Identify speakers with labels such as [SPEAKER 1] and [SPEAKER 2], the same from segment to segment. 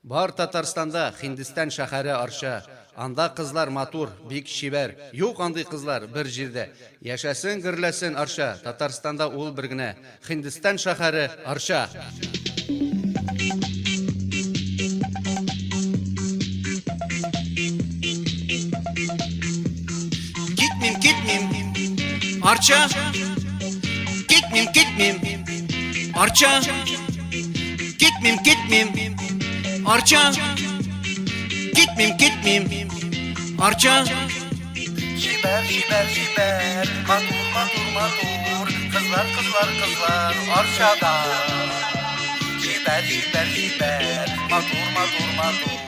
[SPEAKER 1] Бар Татарстанда Хиндстан шәһәре Арча. Анда кызлар матур, бик чибәр. Юк андый кызлар бер җирдә. Яшәсен, гөрләсен Арча, Татарстанда ул бер генә. Хиндстан шәһәре Арча. Китмим, китмим, Арча. Китмим, китмим, Арча. Китмим, китмим, Арча. Китмим, китмим, Арча.
[SPEAKER 2] Чибәр, чибәр, чибәр, матур, матур, матур, кызлар, кызлар, кызлар, Арчада. Чибәр, чибәр, чибәр, матур, матур, матур,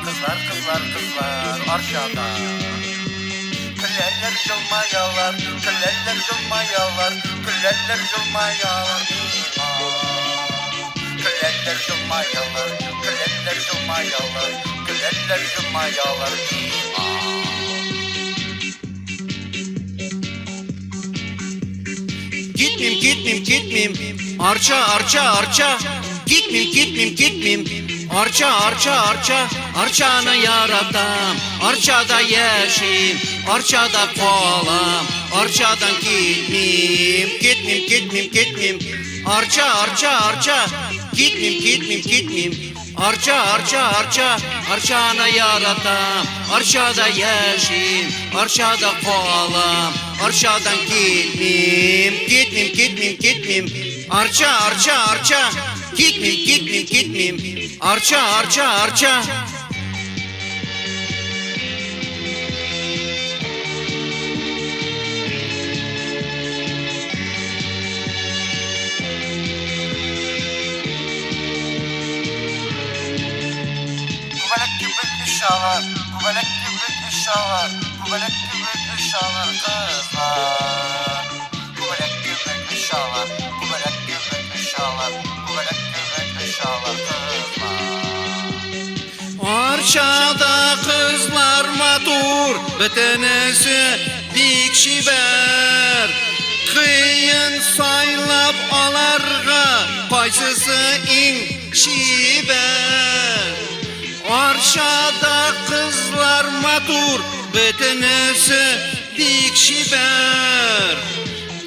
[SPEAKER 2] кызлар, кызлар, кызлар, Арчада. Көләләр, елмаялар, көләләр, елмаялар, көләләр, елмаялар миңа. Көләләр, елмаялар, көләләр, елмаялар, көләләр, елмаялар миңа.
[SPEAKER 1] Китмим, китмим, китмим, Арча, Арча, Арча. Китмим, китмим, китмим, Арча, Арча, Арча. Арчаны яратам, Арчада яшим, Арчада калам, Арчадан китмим. Китмим, китмим, китмим, Арча, Арча, Арча. Китмим, китмим, китмим, Арча, Арча, Арча. Арчаны яратам, Арчада яшим, Арчада калам, Арчадан китмим. Китмим, китмим, китмим, Арча, Арча, Арча. Китмим, китмим, китмим, Арча, Арча, Арча.
[SPEAKER 2] Күбәләк кебек очалар, күбәләк кебек очалар, күбәләк кебек очалар кызлар. Күбәләк кебек очалар, күбәләк кебек очалар, күбәләк кебек очалар кызлар.
[SPEAKER 1] Арчада кызлар матур, бөтенесе бик чибәр. Кыен сайлап аларга, кайсысы иң чибәр. Арчада кызлар матур, бөтенесе бик чибәр.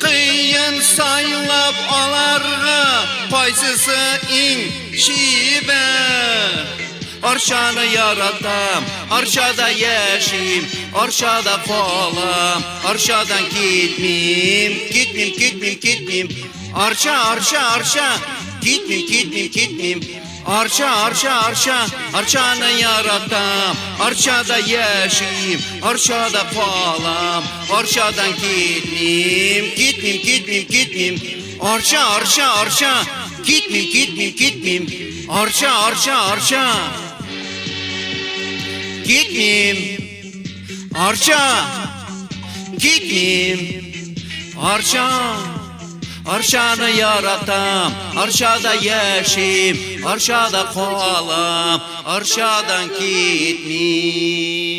[SPEAKER 1] Кыен сайлап аларга, кайсысы иң чибәр. Арчаны яратам, Арчада яшим, Арчада калам, Арчадан китмим. Китмим, китмим, китмим, Арча, Арча, Арча. Китмим, китмим, китмим, Арча, Арча, Арча. Арчаны яратам, Арчада яшим, Арчада калам, Арчадан китмим. Китмим, китмим, китмим, Арча, Арча, Арча. Китмим, китмим, китмим, Арча, Арча, Арча. Китмим, Арча. Китмим, Арча. Арчаны яратам, Арчада яшим, Арчада калам, Арчадан китмим.